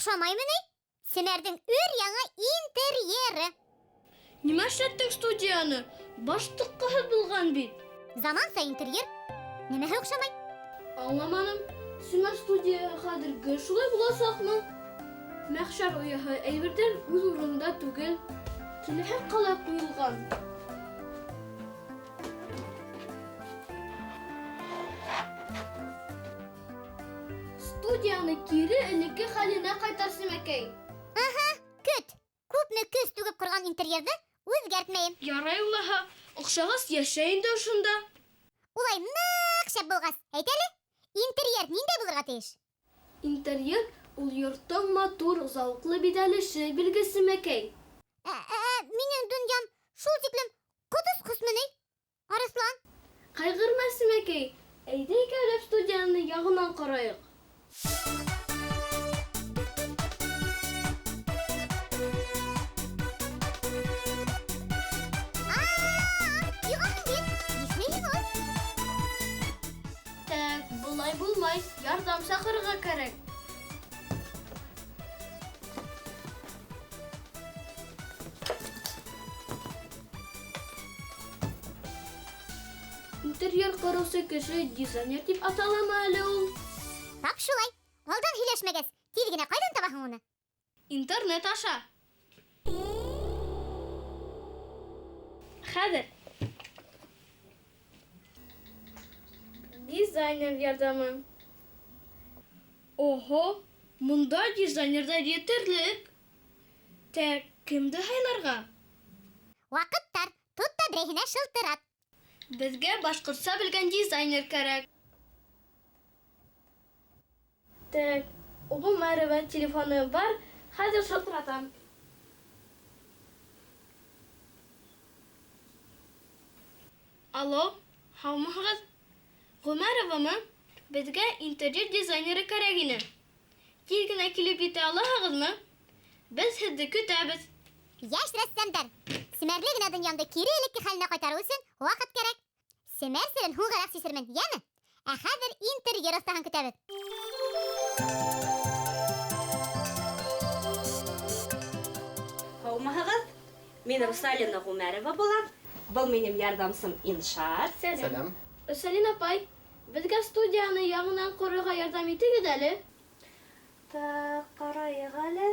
Оҡшамаймы ни? Семәрҙең өр-яңы интерьеры. Нимә эшләттең студияны? Баш тыҡҡыһыҙ булған бит. Заманса интерьер. Нимәһе оҡшамай? Аңламаным. Семәр студияһы хәҙер гел шулай буласаҡмы? Мәхшәр ояһы, әйберҙәр үҙ урынында түгел. Теләһә ҡалай ҡуйылған. Студияны кире элекке хәленә ҡайтар, Семәкәй. Аһа, көт. Күпме көс түгеп ҡорған интерьерҙы үҙгәртмәйем. Ярай улаһа, оҡшағас йәшә инде ошонда. Улай ныҡ шәп булғас, әйт әле, интерьер ниндәй булырға тейеш? Интерьер ул йорттоң матур, зауыҡлы биҙәлеше, билгесе, Мәкәй. Ә, ә, минең донъям шул тиклем ҡот осҡосмо ни? Арыҫлан. Ҡайғырма, Семәкәй, әйҙә икәүләп студияны яңынан ҡорайыҡ. Так, былай булмай, ярҙам саҡырырға кәрәк. Интерьер ҡороусы кеше дизайнер тип аталамы әле ул? Тап шулай. Алдан һөйләшмәгәс, тиҙ генә ҡайҙан табаһың уны? Интернет аша. Хәҙер. Дизайнер ярҙамы. Оһо, монда дизайнерҙар етерлек. Тәк, кемде һайларға? Ваҡыт тар, тот та берәйһенә шылтырат. Беҙгә башҡортса белгән дизайнер кәрәк. Тәк, Ғүмәрова телефоны бар, хәҙер шылтыратам. Алло, һаумыһығыҙ? Ғүмәровамы? Беҙгә интерьер дизайнеры кәрәк ине. Тиҙ генә килеп етә алаһығыҙмы? Беҙ һеҙҙе көтәбеҙ. Йәш рәссамдар, семәрле генә донъямды кире элекке хәленә ҡайтарыу өсөн ваҡыт кәрәк. Семәр серен һуңғараҡ сисермен, йәме? Ә хәҙер интерьер оҫтаһын көтәбеҙ. Һаумыһығыҙ? Мин Русалина Ғүмәрова булам. Был минең ярҙамсым Иншат. Сәләм. Сәләм. Русалина апай, беҙгә студияны яңынан ҡорорға ярҙам итегеҙ әле. Так, ҡарайыҡ әле.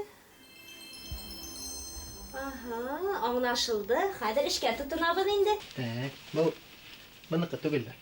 Аһа, аңлашылды. Хәҙер эшкә тотонабыҙ инде. Так, был быныҡы түгелдер.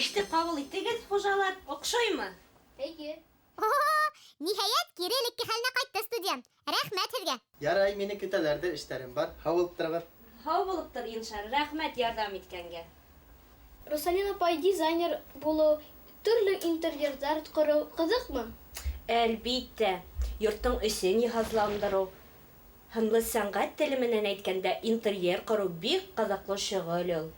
Эште ҡабул итегеҙ, хужалар, оҡшаймы? Эйе. О, ниһайәт, кире элекке хәленә ҡайтты студиям. Рәхмәт һеҙгә. Ярай, мине көтәләрҙер, эштәрем бар. Һау булып торығыҙ. Һау булып тор, Иншар. Рәхмәт ярҙам иткәнгә. Русалина апай, дизайнер булыу, төрлө интерьерҙар ҡороу ҡыҙыҡмы? Әлбиттә, йорттоң эсен йыһазландырыу, һынлы сәнғәт теле менән әйткәндә, интерьер ҡороу бик ҡыҙыҡлы шөғөл ул.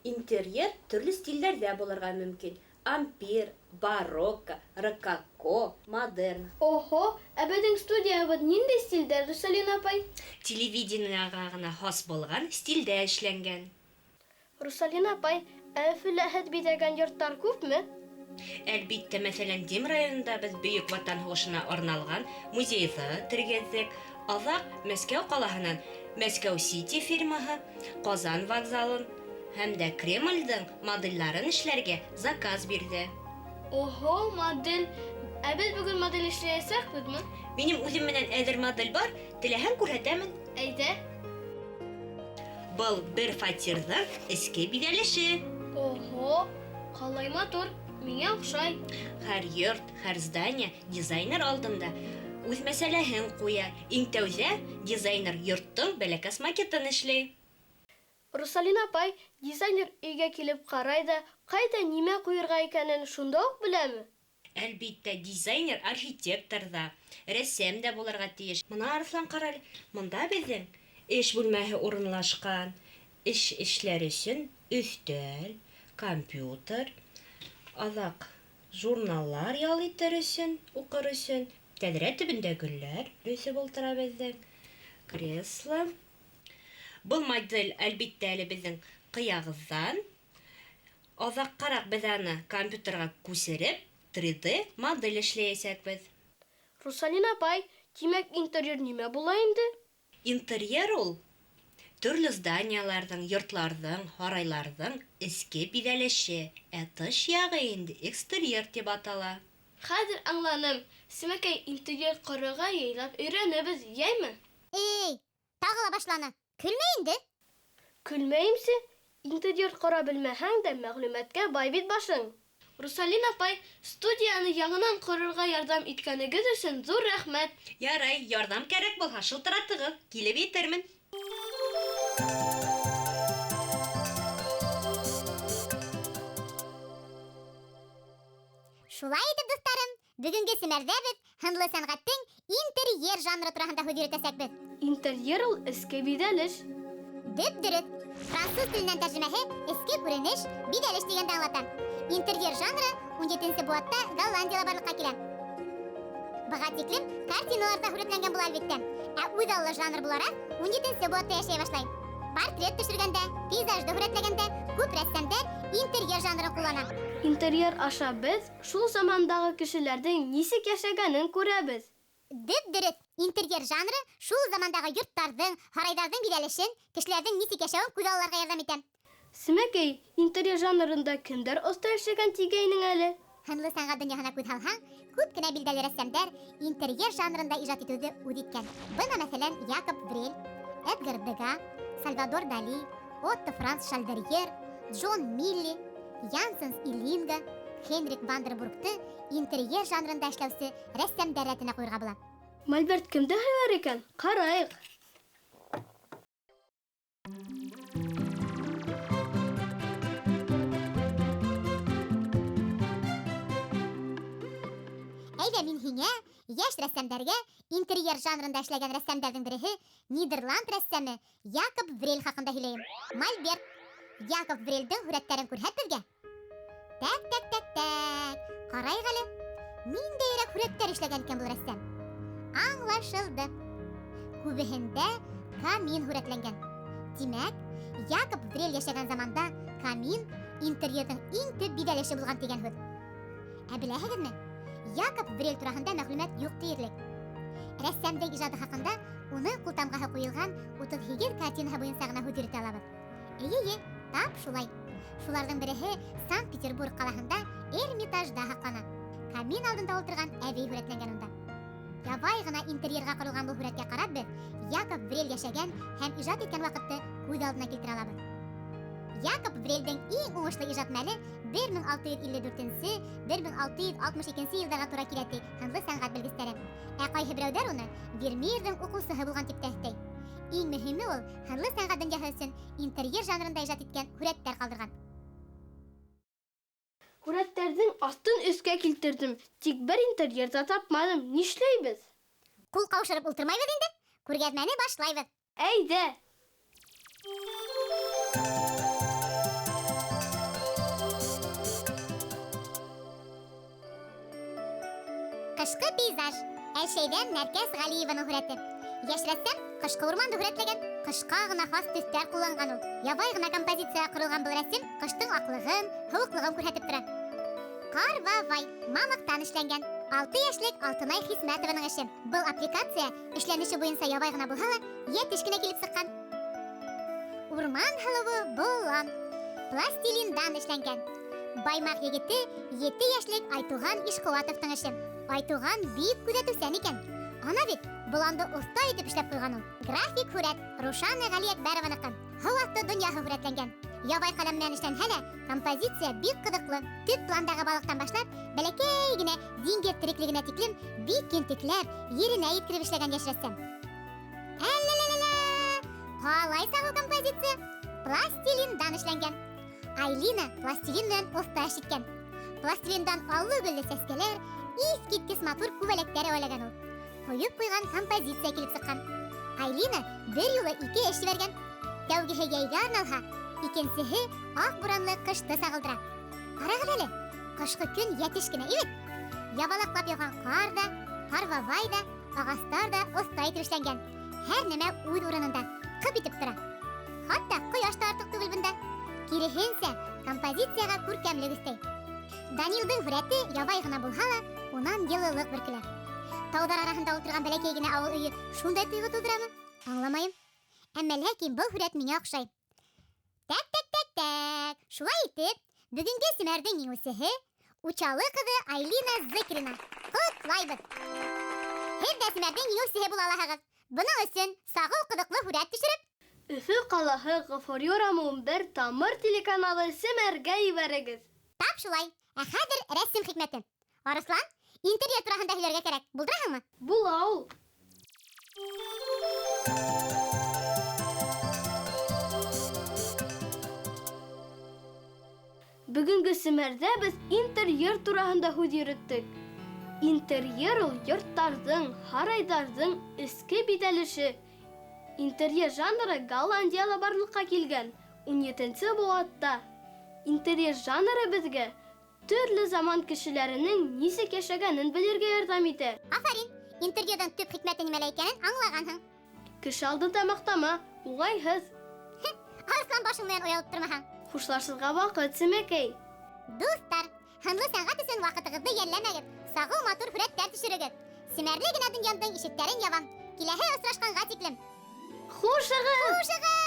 Интерьер төрлө стилдәрҙә булырға мөмкин. Ампир, барокко, рококо, модерн. Оһо, ә беҙҙең студиябыҙ ниндәй стилдә, Русалина апай? Телевидениеға ғына хас булған стилдә эшләнгән. Русалина апай, ә Өфөлә һеҙ биҙәгән йорттар күпме? Әлбиттә, мәҫәлән, Дим районында беҙ Бөйөк Ватан һуғышына арналған музейҙы тергеҙҙек. Аҙаҡ Мәскәү ҡалаһынан Мәскәү Сити фирмаһы Ҡазан вокзалын һәм дә Кремлдең моделдәрен эшләргә заказ бирҙе. Оһо, модель. Ә беҙ бөгөн модель эшләйәсәкбеҙме? Минең үҙем менән әҙер модель бар, теләһәң күрһәтәмен. Әйҙә. Был бер фатирҙың эске биҙәлеше. Оһо, ҡалай матур, миңә оҡшай. Һәр йорт, һәр здание дизайнер алдында үҙ мәсьәләһен ҡуя. Иң тәүҙә дизайнер йорттоң бәләкәс макетын эшләй. Русалина апай, дизайнер өйгә килеп ҡарай ҙа, ҡайҙа нимә ҡуйырға икәнен шунда уҡ беләме? Әлбиттә, дизайнер архитектор ҙа, рәссам да булырға тейеш. Мына, Арыҫлан, ҡара әле, мында беҙҙең эш бүлмәһе урынлашҡан. Эш эшләр өсөн өҫтәл, компьютер, аҙаҡ журналлар ял итер өсөн, уҡыр өсөн. Тәҙрә төбөндә гөлләр үҫеп ултыра беҙҙең. Кресло. Был модель, әлбиттә, әле беҙҙең ҡыяғыҙҙан. Аҙаҡҡараҡ беҙ аны компьютерға күсереп, 3D модель эшләйәсәкбеҙ. Русалина апай, тимәк, интерьер нимә була инде? Интерьер ул төрлө зданияларҙың, йортларҙың, һарайларҙың эске биҙәлеше, ә тыш яғы инде экстерьер тип атала. Хәҙер аңланым. Сәмәкәй, интерьер ҡорорға яйлап өйрәнәбеҙ, йәйме? Эй, тағы ла башланы. Көлмә инде. Көлмәйемсе? Интерьер ҡора белмәһәң дә мәғлүмәткә бай бит башың. Русалина апай, студияны яңынан ҡорорға ярҙам иткәнегеҙ өсөн ҙур рәхмәт. Ярай, ярҙам кәрәк булһа, шылтыратығыҙ, килеп етермен. Шулай итеп, дуҫтарым, бөгөнгө семәрҙә беҙ һынлы сәнғәттең интерьер жанры тураһында һүҙ йөрөтәсәкбеҙ. Интерьер ул эске биҙәлеш. Дөп-дөрөҫ. Француз теленән тәржемәһе эске күренеш, биҙәлеш тигәнде аңлата. Интерьер жанры 17 быуатта Голландияла барлыҡҡа килә. Быға тиклем картиналарҙа һүрәтләнгән була, әлбиттә. Ә үҙаллы жанр булараҡ 17 быуатта йәшәй башлай. Портрет төшөргәндә, пейзажды һүрәтләгәндә күп рәссамдар интерьер жанрын ҡуллана. Интерьер аша беҙ шул замандағы кешеләрҙең нисек йәшәгәнен күрәбеҙ. Дөп-дөрөҫ. Интерьер жанры шул замандағы йорттарҙың, һарайҙарҙың биҙәлешен, кешеләрҙең нисек йәшәүен күҙалларға ярҙам итә. Сәмәкәй, интерьер жанрында кемдәр оҫта эшләгән тигәйнең әле? Һынлы сәнғәт донъяһына күҙ һалһаң, күп кенә билдәле рәссамдар интерьер жанрында ижад итеүҙе үҙ иткән. Бына, мәҫәлән, Якоб Брель, Эдгар Дега, Сальвадор Дали, Отто Франц Шальдерьер, Джон Милли, Янсенс Илинга, Хенрик Вандербургты интерьер жанрында эшләүсе рәссамдар рәтенә ҡуйырға була. Мольберт кемде һайлар икән? Ҡарайыҡ. Әйҙә, мин һиңә, йәш рәссамдәргә интерьер жанрында эшләгән рәссамдәрҙең береһе Нидерланд рәссамы Якоб Врель хаҡында һөйләйем. Мольберт, Якоб Врельдең һүрәттәрен күрһәт беҙгә. Тәк, тәк, тәк, тәк. Ҡарайыҡ әле. Ниндәйерәк һүрәттәр эшләгән икән был рәссам? Аңлашылды. Күбеһендә камин һүрәтләнгән. Тимәк, Якоб Врель йәшәгән заманда камин интерьерҙың иң төп биҙәлеше булған тигән һүҙ. Ә беләһегеҙме? Якоб Врель тураһында мәғлүмәт юҡ тиерлек. Рәссамдың ижады хаҡында уның ҡултамғаһы ҡуйылған 38 картинаһы буйынса ғына һүҙ йөрөтә алабыҙ. Эйе, тап шулай. Шуларҙың береһе Санкт-Петербург ҡалаһында Эрмитажда һаҡлана. Камин алдында ултырған әбей һүрәтләнгән унда. Ябай ғына интерьерға ҡоролған был һүрәткә ҡарап беҙ Якоб Врель йәшәгән һәм ижад иткән ваҡытты күҙ алдына килтерә алабыҙ. Якоб Врельдең иң уңышлы ижад мәле 1654-1662 йылдарға тура килә, ти һынлы сәнғәт белгестәре. Ә ҡайһы берәүҙәр уны Вермеерҙың уҡыусыһы булған тип тә өҫтәй. Иң мөһиме ул һынлы сәнғәт донъяһы өсөн интерьер жанрында ижад иткән һүрәттәр ҡалдырған. Һүрәттәрҙең аҫтын өҫкә килтерҙем, тик бер интерьер ҙа тапманым. Нишләйбеҙ? Ҡул ҡаушырып ултырмайбыҙ инде, күргәҙмәне башлайбыҙ. Әйҙә! Ҡышҡы пейзаж. Әлшәйҙән Нәркәс Ғәлиеваның һүрәте. Йәш рәссам ҡышҡы урманды һүрәтләгән. Ҡышҡа ғына хас төҫтәр ҡулланған ул. Ябай ғына композиция ҡоролған был рәсем ҡыштың аҡлығын, һыуыҡлығын күрһәтеп тора. Ҡар бабай мамыҡтан эшләнгән. 6 йәшлек Алтынай Хисмәтованың эше. Был аппликация эшләнеше буйынса ябай ғына булһа ла, йәтеш кенә килеп сыҡҡан. Урман һылыуы болан. Пластилиндан эшләнгән. Баймаҡ егете 7 йәшлек Айтуған Ишҡыуатовтың эше. Айтуған бик күҙәтеүсән икән. Ана бит боланды оҫта итеп эшләп ҡуйған ул. График һүрәт Рушана Ғәлиәкбәрованыҡы. Һыу аҫты донъяһы һүрәтләнгән. Ябай ҡәләм менән эшләнһә лә, композиция бик ҡыҙыҡлы. Төп пландағы балыҡтан башлап, бәләкәй генә диңгеҙ тереклегенә тиклем бик ентекләп, еренә еткереп эшләгән йәш рәссам. Әллә-лә-лә-лә! Ҡалай сағыу композиция пластилиндан эшләнгән. Айлина пластилин менән оҫта эш иткән. Пластилиндан аллы-гөллө сәскәләр, Иҫ киткес матур күбәләктәр әүәләгән ул. Ҡойоп ҡуйған композиция килеп сыҡҡан. Айлина бер юлы ике эш ебәргән. Тәүгеһе йәйгә арналһа, икенсеһе аҡ буранлы ҡышты сағылдыра. Ҡарағыҙ әле, ҡышҡы көн йәтеш кенә, эйе бит? Ябалаҡлап яуған ҡар ҙа, ҡар бабай ҙа, ағастар ҙа оҫта итеп эшләнгән. Һәр нәмә үҙ урынында, ҡып итеп тора. Хатта ҡояш та артыҡ түгел бында. Киреһенсә, композицияға күркәмлек өҫтәй. Данилдың һүрәте ябай ғына булһа ла, унан йылылыҡ бөркөлә. Тауҙар араһында ултырған бәләкәй генә ауыл өйө шундай тойғо тыуҙырамы? Аңламайым. Әммә ләкин был һүрәт миңә оҡшай. Тәк, тәк, тәк, тәк. Шулай итеп, бөгөнгө семәрҙең еңеүсеһе Учалы ҡыҙы Айлина Зыкрина. Ҡотлайбыҙ! Һеҙ ҙә семәрҙең еңеүсеһе була алаһығыҙ. Бының өсөн сағыу ҡыҙыҡлы һүрәт төшөрөп, Өфө ҡалаһы Ғафури урамы 11 Тамыр телеканалы Семәргә ебәрегеҙ. Тап шулай. Ә хәҙер рәсем хикмәте. Арыслан, интерьер тураһында һөйләргә кәрәк. Булдыраһыңмы? Була ул. Бөгөнгө Семәрҙә беҙ интерьер тураһында һүҙ йөрөттөк. Интерьер ул йорттарҙың, һарайҙарҙың эске биҙәлеше. Интерьер жанры Голландияла барлыҡҡа килгән 17 быуатта. Интерьер жанры беҙгә төрлө заман кешеләренең нисек йәшәгәнен белергә ярҙам итә. Афарин! Интерьерҙың төп хикмәте нимәлә икәнен аңлағанһың. Кеше алдында маҡтама, уңайһыҙ. Арыҫлан башың менән оялып тормаһаң. Хушлашырға ваҡыт, Семәкәй. Дуҫтар, һынлы сәнғәт өсөн ваҡытығыҙҙы йәлләмәгеҙ. Сағыу матур һүрәттәр төшөрөгөҙ. Семәрле генә донъямдың ишектәрен ябам. Киләһе осрашҡанға тиклем. Хушығыҙ! Хушығыҙ!